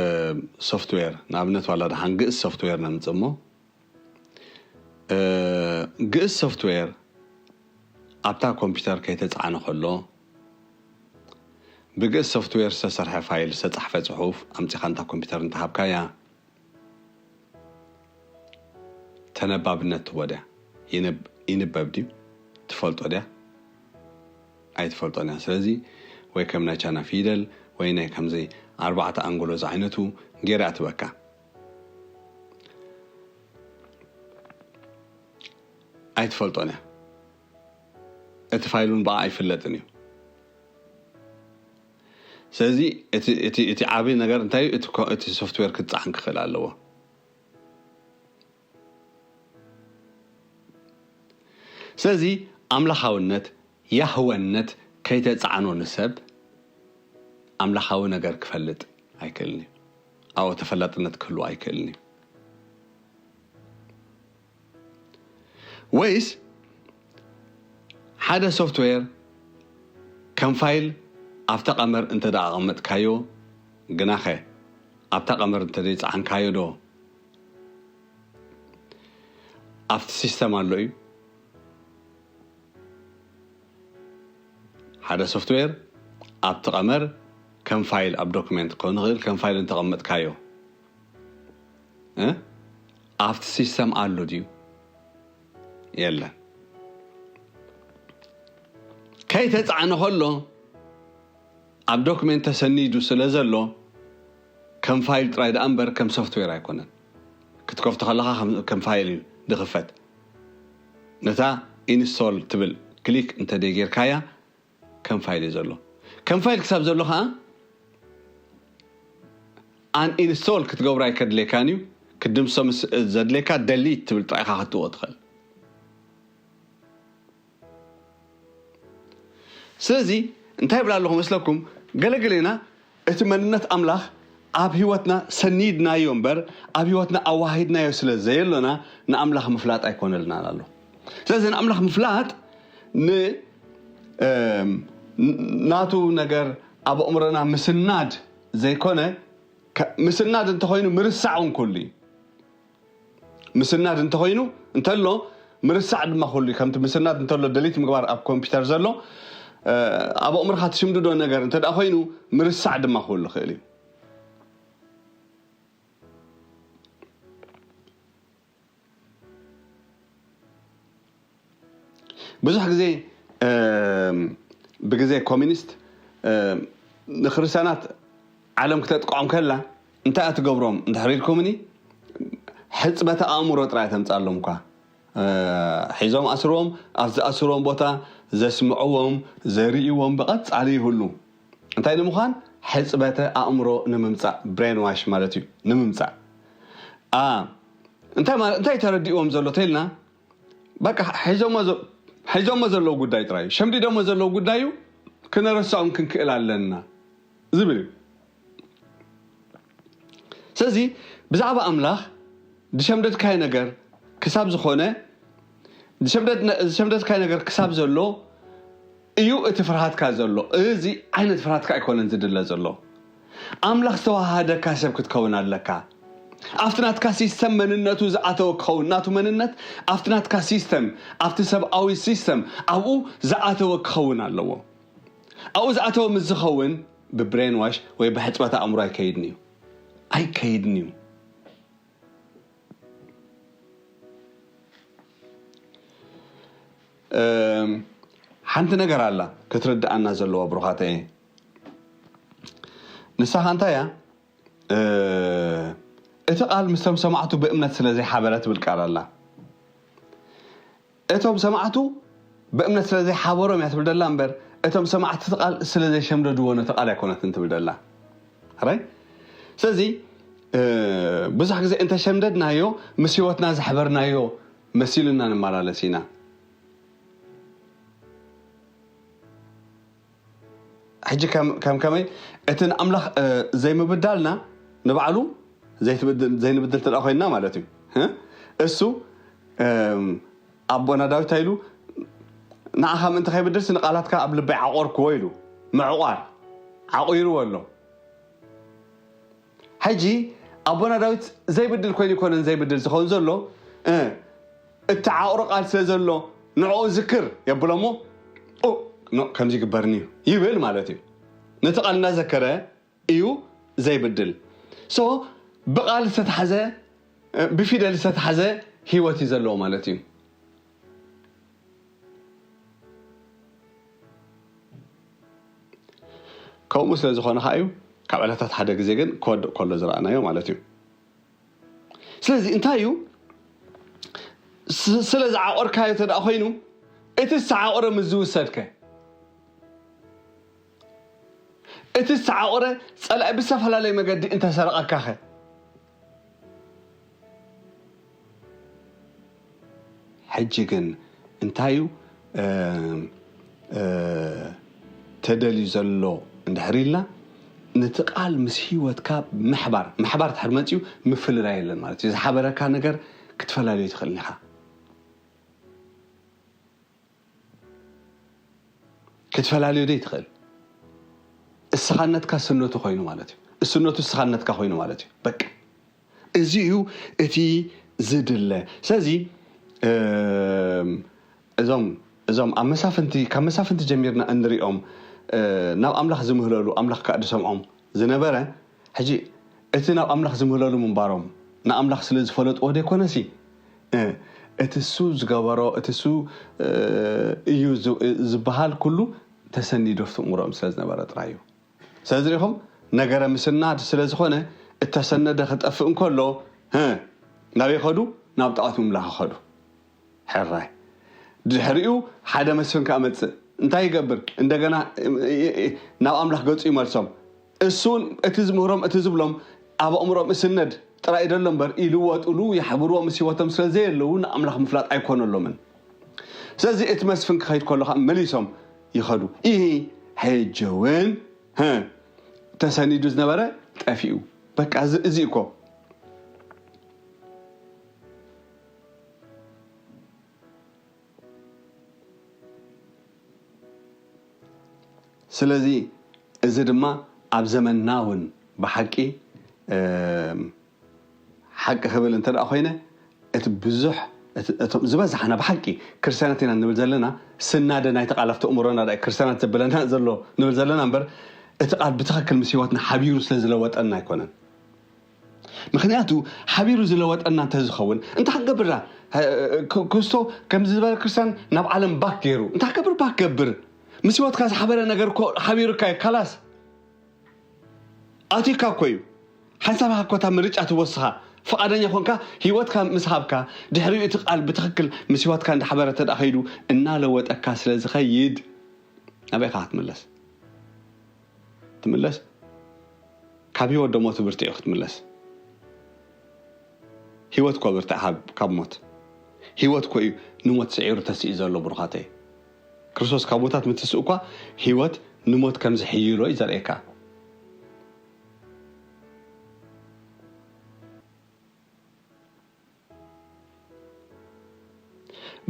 ሶፍትዌር ንኣብነት ዋላ ደሓን ግእዝ ሶፍትዌር ነምጽእ እሞ፣ እ፣ ግእዝ ሶፍትዌር ኣብታ ኮምፒውተር ከይተጻዕነ ከሎ፣ ብግእዝ ሶፍትዌር ዝተሰርሐ ፋይል፣ ዝተጻሕፈ ጽሑፍ ኣምጺኻ እንታ ኮምፒውተር እንተሃብካያ፣ ተነባብነት ትህቦ ድያ? ይንብ- ይንበብ ድዩ? ትፈልጦ ድያ? ኣይትፈልጦን እያ። ስለዚ ወይ ከም ናይ ቻይና ፊደል ወይ ናይ ከምዚ ኣርባዕተ ኣንጎሎ ዝዓይነቱ ገይራ እያ ትበካ። ኣይትፈልጦን እያ። እቲ ፋይል እውን ብኣ ኣይፍለጥን እዩ። ስለዚ እቲ- እቲ- እቲ ዓብዪ ነገር እንታይ እዩ? እቲ ኮ- እቲ ሶፍትዌር ክትፀዓን ክኽእል ኣለዎ። ስለዚ ኣምላኻውነት፣ ያህወነት ከይተፃዕኖ ንሰብ ኣምላኻዊ ነገር ክፈልጥ ኣይክእልን እዩ። ኣብኡ ተፈላጥነት ክህልዎ ኣይክእልን እዩ። ወይስ ሓደ ሶፍትዌር ከም ፋይል ኣብታ ቀመር እንተ ደኣ ኣቐመጥካዮ፣ ግናኸ ኣብታ ቀመር እንተ ዘይጸዓንካዮ ዶ ኣብቲ ሲስተም ኣሎ እዩ? ሓደ ሶፍትዌር ኣብቲ ቀመር ከም ፋይል ኣብ ዶክመንት ክኸውን ይኽእል፣ ከም ፋይል እንተቐመጥካዮ እ? ኣብቲ ሲስተም ኣሎ ድዩ? የለን። ከይተፃዕነ ከሎ ኣብ ዶክሜንት ተሰኒዱ ስለ ዘሎ ከም ፋይል ጥራይ ደኣ እምበር ከም ሶፍትዌር ኣይኮነን። ክትከፍቶ ከለኻ ከም- ከም ፋይል እዩ ዝኽፈት። ነታ ኢንስቶል ትብል ክሊክ እንተ ጌርካያ ከም ፋይል እዩ ዘሎ። ከም ፋይል ክሳብ ዘሎ ከዓ ኣን ኢንስቶል ክትገብሮ ኣይከድልየካን እዩ። ክትድምሶ ምስ ዘድልየካ ደሊት ትብል ጥራይ ኢኻ ክትዎ ትኽእል። ስለዚ እንታይ ይብላ ኣለኹ መስለኩም? ገለገሌና እቲ መንነት ኣምላኽ ኣብ ህይወትና ሰኒድናዮ እምበር ኣብ ህይወትና ኣዋሂድናዮ ስለ ዘየሎና ንኣምላኽ ምፍላጥ ኣይኮነልናን ኣሎ። ስለዚ ንኣምላኽ ምፍላጥ ን እም፣ ን- ናቱ ነገር ኣብ ኣእምሮና ምስናድ ዘይኮነ ከ- ምስናድ እንተኾይኑ ምርሳዕ እውን ኩሉ እዩ። ምስናድ እንተኾይኑ እንተሎ ምርሳዕ ድማ ኩሉ እዩ። ከምቲ ምስናድ እንተሎ ደሊት ምግባር ኣብ ኮምፒውተር ዘሎ እ፣ ኣብ ኣእምሮኻ ትሽምድዶ ነገር እንተ ደኣ ኮይኑ ምርሳዕ ድማ ክህሉ ይኽእል እዩ። ብዙሕ ግዜ እም፣ ብግዜ ኮሚኒስት እም፣ ንክርስትያናት ዓለም ክተጥቅዖም ከላ እንታይ እያ ትገብሮም እንድሕር ኢልኩምኒ ሕፅበተ ኣእምሮ ጥራይ ተምፃሎም እኳ እ፣ ሒዞም ኣስርዎም ኣብ ዝኣስርዎም ቦታ ዘስምዕዎም ዘርእዎም ብቐፃሊ ይህሉ እንታይ ንምዃን ሕፅበተ ኣእምሮ ንምምፃእ ብሬን ዋሽ ማለት እዩ ንምምፃእ ኣ እንታይ ማለት እንታይ ተረዲእዎም ዘሎ ተልና በቃ ሒዞሞ ዘ- ሒዞሞ ዘለዉ ጉዳይ ጥራይ እዩ ሸምዲዶሞ ዘለዉ ጉዳይ እዩ ክነረስዖም ክንክእል ኣለና ዝብል እዩ ስለዚ ብዛዕባ ኣምላኽ ዝሸምደድካዮ ነገር ክሳብ ዝኾነ ዝሸምደድካዮ ነገር ክሳብ ዘሎ እዩ እቲ ፍርሃትካ ዘሎ እዚ ዓይነት ፍርሃትካ ኣይኮነን ዝድለ ዘሎ ኣምላኽ ዝተዋሃደካ ሰብ ክትከውን ኣለካ ኣብቲ ናትካ ሲስተም መንነቱ ዝኣተወ ክኸውን ናቱ መንነት ኣብቲ ናትካ ሲስተም ኣብቲ ሰብኣዊ ሲስተም ኣብኡ ዝኣተወ ክኸውን ኣለዎ ኣብኡ ዝኣተወ ምስ ዝኸውን ብብሬን ዋሽ ወይ ብሕፅበት ኣእምሮ ኣይከይድን እዩ ኣይከይድን እዩ ሓንቲ ነገር ኣላ ክትርድኣና ዘለዋ ብሩኻተየ ንሳኻ እንታይ እያ እቲ ቃል ምስቶም ሰማዕቱ ብእምነት ስለ ዘይሓበረ ትብል ቃል ኣላ እቶም ሰማዕቱ ብእምነት ስለ ዘይሓበሮም እያ ትብል ደላ እምበር እቶም ሰማዕቲ እቲ ቃል ስለ ዘይሸምደድዎ ነቲ ቃል ኣይኮነትን ትብል ደላ ራይ ስለዚ ብዙሕ ግዜ እንተሸምደድናዮ ምስ ህይወትና ዘሕበርናዮ መሲሉና ንመላለስ ኢና ሕጂ ከም ከም ከመይ እቲ ንኣምላኽ ዘይምብዳልና ንባዕሉ ዘይንብድል ተደኣ ኮይንና ማለት እዩ እሱ ኣቦና ዳዊት ኢሉ ንዓኻ ምእንቲ ከይብድልሲ ንቓላትካ ኣብ ልበይ ዓቆርክዎ ኢሉ ምዕቋር ዓቑርዎ ኣሎ ሕጂ ኣቦና ዳዊት ዘይብድል ኮይኑ ይኮነን ዘይብድል ዝኸውን ዘሎ እቲ ዓቑሩ ቃል ስለ ዘሎ ንዕኡ ዝክር የብሎሞ ከምዚ ይግበርኒ እዩ ይብል ማለት እዩ ነቲ ቃል እናዘከረ እዩ ዘይብድል ሶ ብቃል ዝተታሓዘ ብፊደል ዝተታሓዘ ህይወት እዩ ዘለዎ ማለት እዩ ከምኡ ስለ ዝኾነ ከዓ እዩ ካብ ዕለታት ሓደ ግዜ ግን ክወድእ ከሎ ዝረኣናዮ ማለት እዩ ስለዚ እንታይ እዩ ስለ ዝዓቆርካዮ እንተ ኮይኑ እቲ ዝተዓቆረ ምስ ዝውሰድከ እቲ ዝተዓቆረ ፀላኢ ብዝተፈላለየ መገዲ እንተሰረቐካኸ ሕጂ ግን እንታይ እዩ ተደልዩ ዘሎ እንድሕር ኢልና ነቲ ቃል ምስ ህይወትካ ምሕባር ምሕባር ድሕር መፅኡ ምፍልላይ የለን ማለት እዩ ዝሓበረካ ነገር ክትፈላለዩ ትኽእል ኢኻ ክትፈላለዮ ደይ ትኽእል እስኻነትካ ስነቱ ኮይኑ ማለት እዩ እስነቱ እስኻነትካ ኮይኑ ማለት እዩ በቃ እዚ እዩ እቲ ዝድለ ስለዚ እዞም እዞም ኣብ መሳፍንቲ ካብ መሳፍንቲ ጀሚርና እንሪኦም ናብ ኣምላኽ ዝምህለሉ ኣምላኽ ከዓ ዝሰምዖም ዝነበረ። ሕጂ እቲ ናብ ኣምላኽ ዝምህለሉ ምንባሮም ንኣምላኽ ስለ ዝፈለጥዎ ደይኮነሲ፣ እቲ እሱ ዝገበሮ፣ እቲ እሱ እዩ ዝበሃል ኩሉ ተሰኒዱ ኣብቲ እምሮኦም ስለ ዝነበረ ጥራይ እዩ። ስለዚ ሪኹም፣ ነገረ ምስናድ ስለ ዝኾነ፣ እተሰነደ ክጠፍእ እንከሎ፣ ናበይ ኸዱ? ናብ ጣዖት ምምላኽ ኸዱ። ሕራይ ድሕሪኡ ሓደ መስፍን ከኣ መጽእ። እንታይ ይገብር? እንደገና ናብ ኣምላኽ ገጹ ይመልሶም። እሱን እቲ ዝምህሮም፣ እቲ ዝብሎም ኣብ ኣእምሮም እስነድ ጥራይ ደሎ እምበር፣ ይልወጥሉ፣ ይሕብርዎ ምስ ህይወቶም ስለ ዘየለዉ ንኣምላኽ ምፍላጥ ኣይኮነሎምን። ስለዚ እቲ መስፍን ክኸይድ ከሎ ከኣ መሊሶም ይኸዱ። ይህ ሕጂ እውን ተሰኒዱ ዝነበረ ጠፊኡ። በቃ እዚ እኮ። ስለዚ እዚ ድማ ኣብ ዘመንና እውን ብሓቂ ሓቂ ክብል እንተ ደኣ ኮይነ፣ እቲ ብዙሕ እቶም ዝበዛሕና ብሓቂ ክርስትያናት ኢና ንብል ዘለና፣ ስናደ ናይቲ ቃል ኣብቲ እምሮና ዳ ክርስትያናት ዘብለና ዘሎ ንብል ዘለና እምበር፣ እቲ ቃል ብትኽክል ምስ ህይወትና ሓቢሩ ስለ ዝለወጠና ኣይኮነን። ምክንያቱ ሓቢሩ ዝለወጠና እንተ ዝኸውን እንታይ ክንገብር ዳ? ክርስቶ ከምዚ ዝበለ ክርስትያን ናብ ዓለም ባክ ገይሩ እንታይ ክገብር ባክ ገብር? ምስ ህይወትካ ዝሓበረ ነገር እኮ ሓቢሩካ እዩ። ካላስ ኣቲካ እኮ እዩ። ሓንሳብ ሃኮታ ምርጫ ትወስኻ ፍቓደኛ ኮንካ ህይወትካ ምስ ሃብካ፣ ድሕሪኡ እቲ ቃል ብትኽክል ምስ ህይወትካ እንዳሓበረ ተዳ ከይዱ እናለወጠካ ስለ ዝኸይድ፣ ናበይ ኢኻ ክትምለስ? ትምለስ? ካብ ህይወት ደሞ ትብርቲ እዩ ክትምለስ። ህይወት እኮ ብርታዕ ካብ ሞት። ህይወት እኮ እዩ ንሞት ስዒሩ ተስኢ ዘሎ ብሩኻተይ። ክርስቶስ ካብ ሞታት ምትስኡ እኳ ህይወት ንሞት ከም ዝሕይሎ እዩ ዘርእየካ።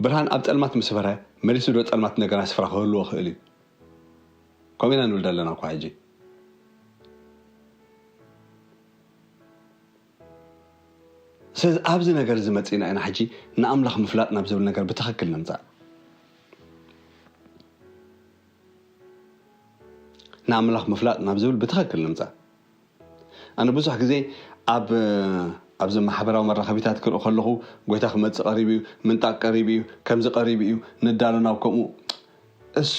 ብርሃን ኣብ ጸልማት ምስ በረ፣ መሊሱ ዶ ጸልማት እንደገና ስፍራ ክህልዎ ክእል እዩ? ከምኡ ኢና ንብል ዘለና እኳ ሕጂ። ስለዚ ኣብዚ ነገር እዚ መጺና ኢና ሕጂ ንኣምላኽ ምፍላጥ ናብ ዝብል ነገር ብትኽክል ንምጻእ። ንኣምላኽ ምፍላጥ ናብ ዝብል ብትኽክል ንምጻእ። ኣነ ብዙሕ ግዜ ኣብ ኣብዚ ማሕበራዊ መራኸቢታት ክርኢ ከለኹ፣ ጎይታ ክመጽእ ቀሪቡ እዩ፣ ምንጣቅ ቀሪቡ እዩ፣ ከምዚ ቀሪቡ እዩ፣ ንዳሎ ናብ ከምኡ። እሱ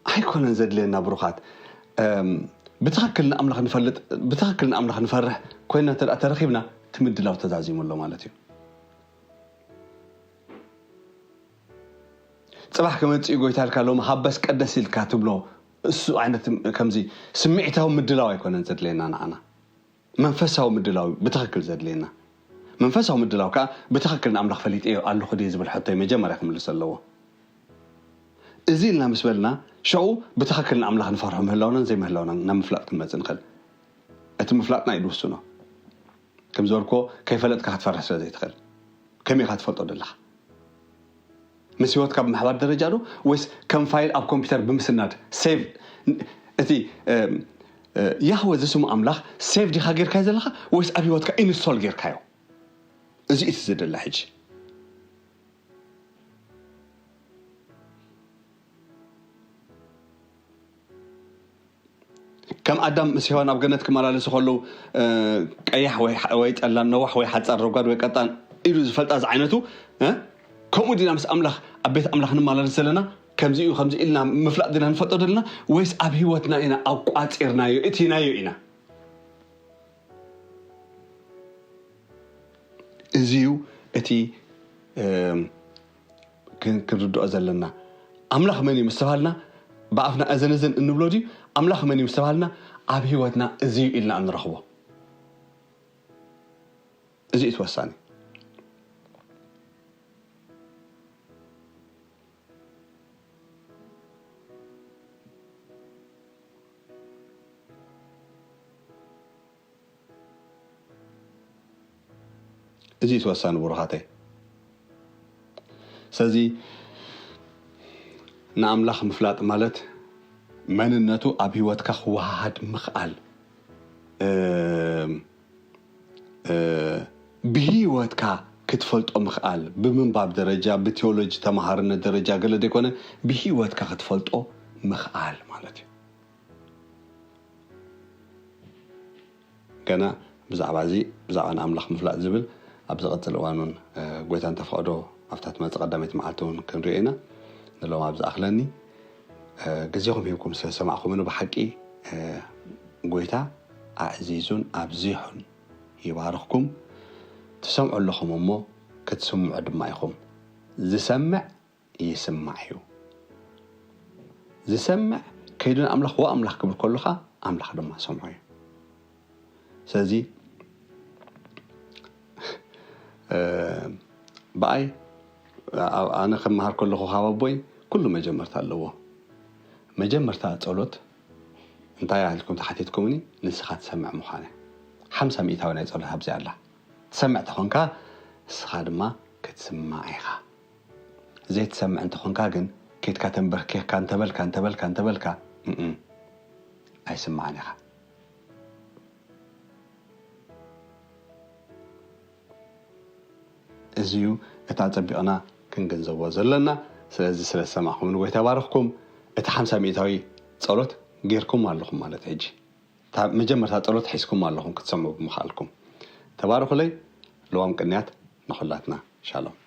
ኣይኮነን ዘድልየና ብሩኻት። ብትኽክል ንኣምላኽ ንፈልጥ፣ ብትኽክል ንኣምላኽ ንፈርሕ ኮይና እንተ ተረኺብና፣ እቲ ምድላው ተዛዚሙ ኣሎ ማለት እዩ። ጽባሕ ክመጽእ እዩ ጎይታ ኢልካ ሎሚ ሃበስ ቀደስ ኢልካ ትብሎ፣ እሱ ዓይነት ከምዚ ስምዒታዊ ምድላው ኣይኮነን ዘድልየና ንዓና። መንፈሳዊ ምድላው ብትኽክል ዘድልየና። መንፈሳዊ ምድላው ከኣ ብትኽክል ንኣምላኽ ፈሊጠዮ ኣለኹ ድየ ዝብል ሕቶ እዩ መጀመርያ ክምልስ ኣለዎ። እዚ ኢልና ምስ በልና፣ ሽዑ ብትኽክል ንኣምላኽ ንፈርሖ ምህላውናን ዘይምህላውናን ናብ ምፍላጥ ክንመጽእ ንኽእል። እቲ ምፍላጥና እዩ ዝውስኖ። ከም ዝበልክዎ፣ ከይፈለጥካ ክትፈርሕ ስለ ዘይትኽእል። ከመይ ኢኻ ትፈልጦ ዘለኻ? ምስ ህይወትካ ብምሕባር ደረጃ ዶ፣ ወይስ ከም ፋይል ኣብ ኮምፒውተር ብምስናድ፣ ሴቭ? እቲ ያህወ ዝስሙ ኣምላኽ ሴቭ ዲኻ ጌርካዮ ዘለኻ፣ ወይስ ኣብ ህይወትካ ኢንስቶል ጌርካዮ? እዚ እቲ ዝድለ ሕጂ። ከም ኣዳም ምስ ሄዋን ኣብ ገነት ክመላለሱ ከለዉ፣ ቀያሕ ወይ ጸላም፣ ነዋሕ ወይ ሓጻር፣ ረጓድ ወይ ቀጣን ኢሉ ዝፈልጣ ዝዓይነቱ፣ ከምኡ ዲና ምስ ኣምላኽ ኣብ ቤት ኣምላኽ ንመላለስ ዘለና? ከምዚ እዩ ከምዚ ኢልና ምፍላጥ ዲና ንፈልጦ ዘለና? ወይስ ኣብ ህይወትና ኢና ኣቋጺርናዮ፣ እቲናዮ ኢና? እዚ እዩ እቲ ክንርድኦ ዘለና። ኣምላኽ መን እዩ ምስ ተባሃልና፣ ብኣፍና እዘን እዘን እንብሎ ድዩ? ኣምላኽ መን እዩ ምስ ተባሃልና፣ ኣብ ህይወትና እዚ እዩ ኢልና እንረኽቦ። እዚ እዩ እቲ ወሳኒ። እዚ እዩ እቲ ወሳኒ ብሩኻተይ። ስለዚ ንኣምላኽ ምፍላጥ ማለት መንነቱ ኣብ ህይወትካ ክወሃሃድ ምኽኣል፣ ብህይወትካ ክትፈልጦ ምኽኣል፣ ብምንባብ ደረጃ፣ ብቴዎሎጂ ተምሃርነት ደረጃ ገለ ዘይኮነ፣ ብህይወትካ ክትፈልጦ ምኽኣል ማለት እዩ። ገና ብዛዕባ እዚ ብዛዕባ ንኣምላኽ ምፍላጥ ዝብል ኣብ ዝቐፅል እዋን እውን ጎይታ እንተፈቐዶ ኣብታ ትመፅእ ቀዳመይቲ መዓልቲ እውን ክንሪኦ ኢና። ንሎም ኣብ ዝኣኽለኒ ግዜኹም ሂብኩም ስለዝሰማዕኹምኒ ብሓቂ ጎይታ ኣዕዚዙን ኣብዚሑን ይባርኽኩም። ትሰምዑ ኣለኹም እሞ ክትስምዑ ድማ ኢኹም። ዝሰምዕ ይስማዕ እዩ። ዝሰምዕ ከይዱ ንኣምላኽ ወ ኣምላኽ ክብል ከሎ ኸዓ ኣምላኽ ድማ ሰምዖ እዩ። ስለዚ ብኣይ ኣነ ክመሃር ከለኹ ካብ ኣቦይ ኩሉ መጀመርታ ኣለዎ። መጀመርታ ጸሎት እንታይ ኢልኩም ተሓቲትኩምኒ ንስኻ ትሰምዕ ምዃነ ሓምሳ ሚእታዊ ናይ ጸሎት ኣብዚ ኣላ። ትሰምዕ ተኾንካ ንስኻ ድማ ክትስማዕ ኢኻ። ዘይትሰምዕ እንተኾንካ ግን ኬድካ ተንበርኪኽካ እንተበልካ እንተበልካ እንተበልካ ኣይስማዕን ኢኻ። እዚ እዩ እቲ ኣጸቢቕና ክንግንዘቦ ዘለና። ስለዚ ስለ ዝሰማዕኹም ንጎይታ ባርኽኩም። እቲ ሓምሳ ሚእታዊ ጸሎት ጌርኩም ኣለኹም ማለት ሕጂ መጀመርታ ጸሎት ሒዝኩም ኣለኹም ክትሰምዑ ብምኽኣልኩም። ተባረኹለይ። ልዋም ቅንያት ንኹላትና። ሻሎም።